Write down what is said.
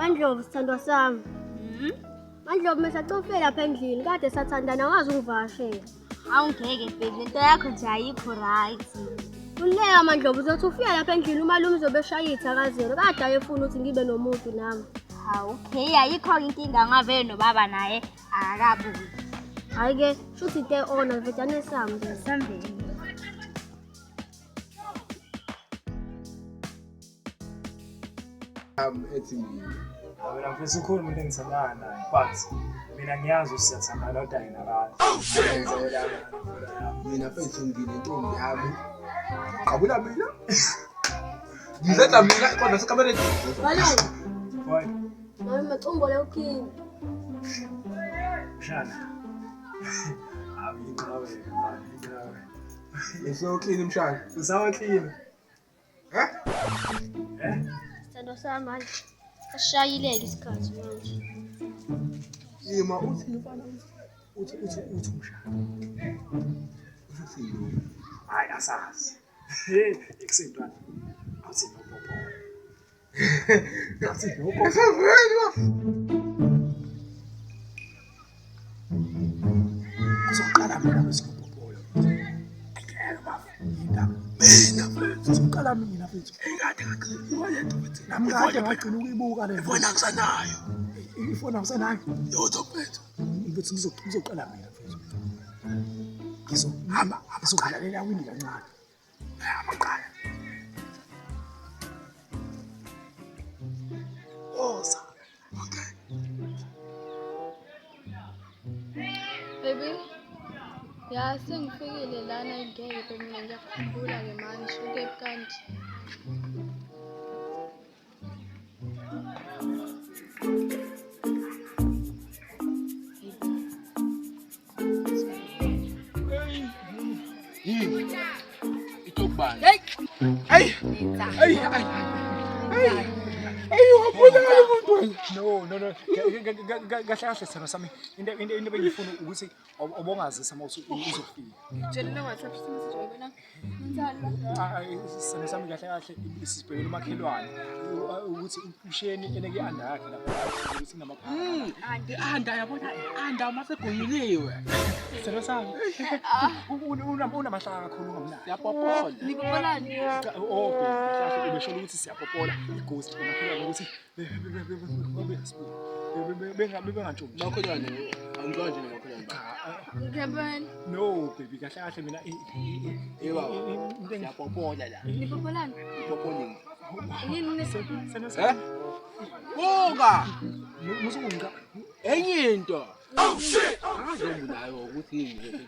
MaNdlovu sithandwa sami. MaNdlovu mesacofela lapha endlini kade sathandana wazi ungivakashela. Hawu ngeke baby, lento yakho nje ayikho right. Khululeka MaNdlovu uzothi ufika lapha endlini umalume uzobe eshaya ithakazelo kade ayefuna ukuthi ngibe nomuntu nami. Hawu okay, ayikho-ke inkinga ngavele nobaba naye akakabuyi. Hhayi-ke shuthi into e-ona vedane sami. Sambeni. Ethi mina. Mina mfethu ukhona umuntu engithandana naye but mina ngiyazi ukuthi siyathandana kodwa yena akazi. Mina mfethu nginentombi yami. Qabula mina. Ngizenza mina kodwa sekamereni. Malume, Boy, malume cumbo ukhini. mshana. Hayi inqawe mfana, inqawe. Usewuklini mshana. Usawaklini. Eh? Eh? Sithandwa sami manje. Sashayileke isikhathi manje. Ima uthi mfana Uthi uthi uthi umshana. uthi lo. Hayi asazi. Hey, ekusentwana. Awuthi nopopo. Awuthi nopopo. Kuzoqala mina kwesinopopola. Angeke bafo. Indaba. Mina mfethu. Kuzoqala mina mfethu. Kade ngagcina le nto mfethu. Nami kade ngagcina ukuyibuka le. Ifoni angisanayo. Ifoni awusenayo. Lutho mfethu. Mfethu ngizoqala mina mfethu. Ngizohamba ngizokudlalela wini kancane. Hamba qala. Woza. Okay. Baby, ya sengifikile lana ngeke baby mina ngiyakukhumbula-ke manje ukephi kanti? Yini? Itokubani? Hey! Hey! Hey! Hey! Hey, wabulala umuntu wena. No, no, no. Kahle kahle sithando sami. Into bengifuna ukuthi obongazisa uma uzofika. Tshela WhatsApp message wayibona. Nenzani? Sithando sami kahle kahle sibhekele umakhelwane ukuthi usheni eneke i-anda yakhe lapha ukuthi kunamaphara. I-anda yabona i-anda uma segonyuliwe. Sithando sami. Unamahlaka kakhulu ungamnaki. Siyapopola. Nipopolani? Cha, oh baby, kahle ubesholo ukuthi siyapopola ighost umakhelwane ukuthi bengantshontshe. Makhelwane, angizwa nje nomakhelwane bakho. Ngiyabona. No baby, kahle kahle mina Eh baba, into siyapopola la. Nipopolani? Ipopoling. Yini ne? Eh? Buka! Musukunga Enye into. Oh shit! Angazi nayo ukuthi yini.